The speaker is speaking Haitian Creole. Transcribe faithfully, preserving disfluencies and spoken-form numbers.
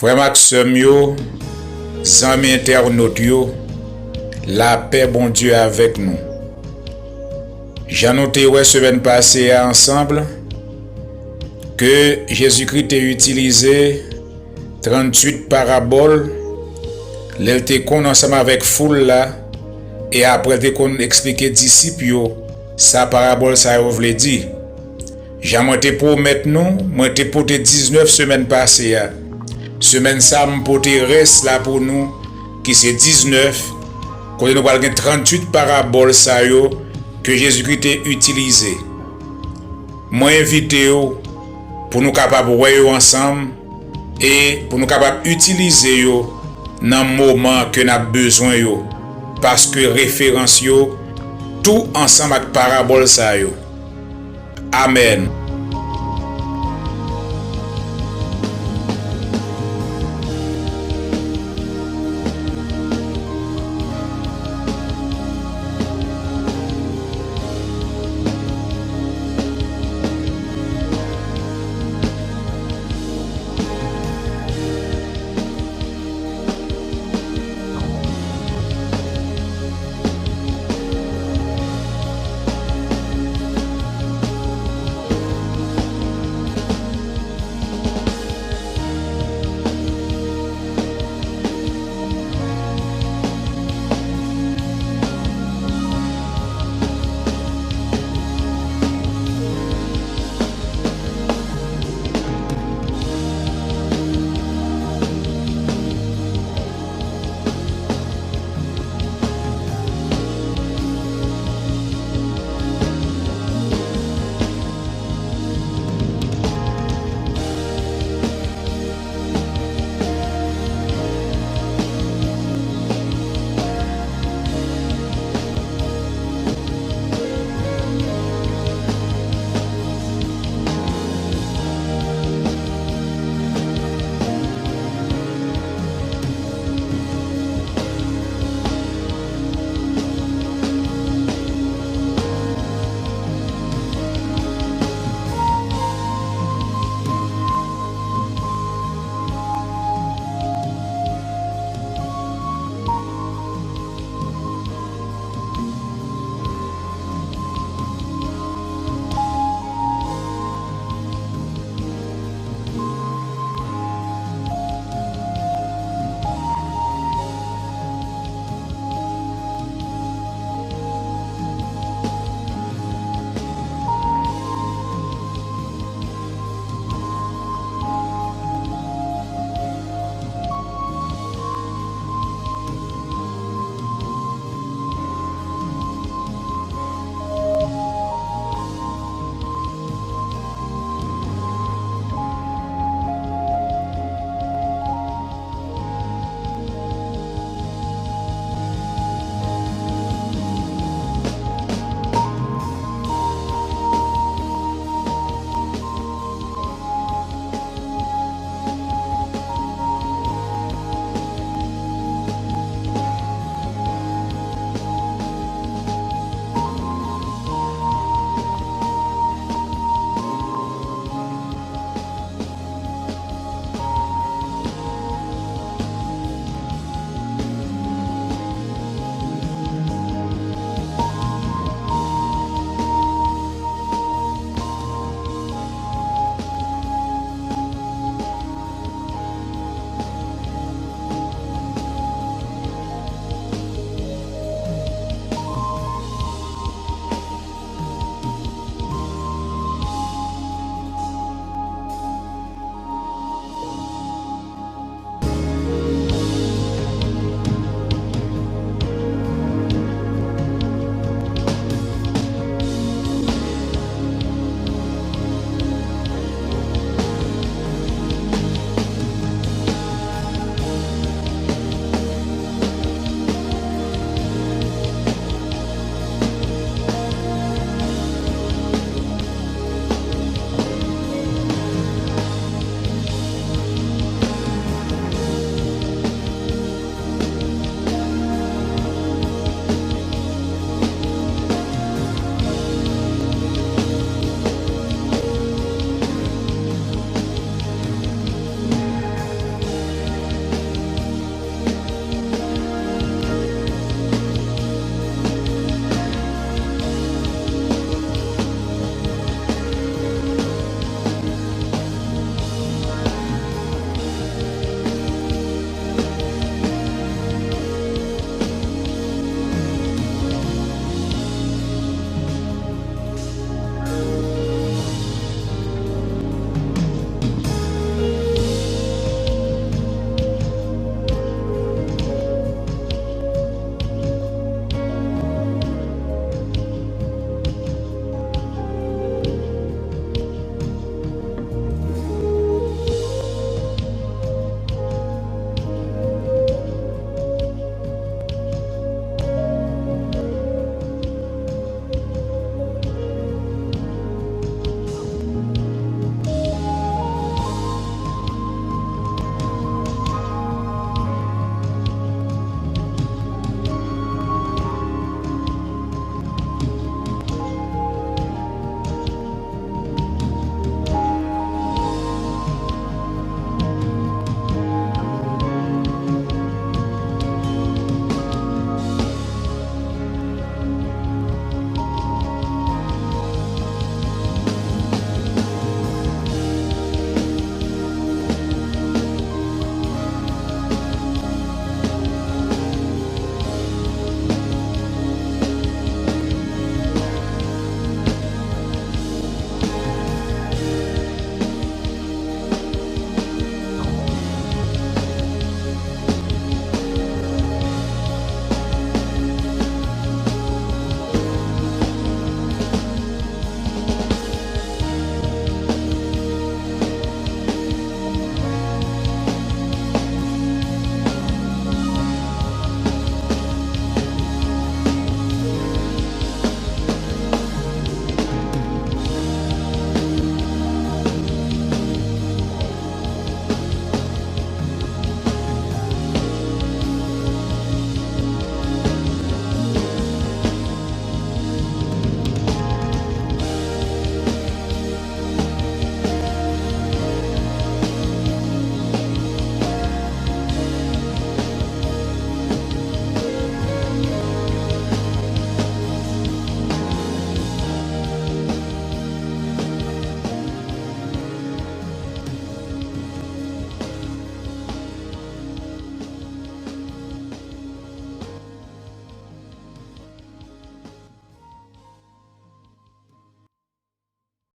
Frè m ak sè m yo, zanmi entènot yo, lapè Bondye avèk nou. Jan nou te wè semèn pase a ansanm, ke Jezikri te itilize tranntuit parabòl lè l te konn ansanm avèk foul la, e apre l te konn eksplike disip yo sa parabòl sa yo vle di. Jan mwen te pwomèt nou, mwen te pote diznèf semèn pase a. Semèn sa a, m pote rès la pou nou, ki se diznèf, kote nou pral gen tranntuit parabòl sa yo ke Jezikri te itilize. Mwen envite w pou nou kapab wè yo ansanm e pou nou kapab itilize yo nan moman ke n ap bezwen yo, paske referans yo tou ansanm ak parabòl sa yo. Amèn.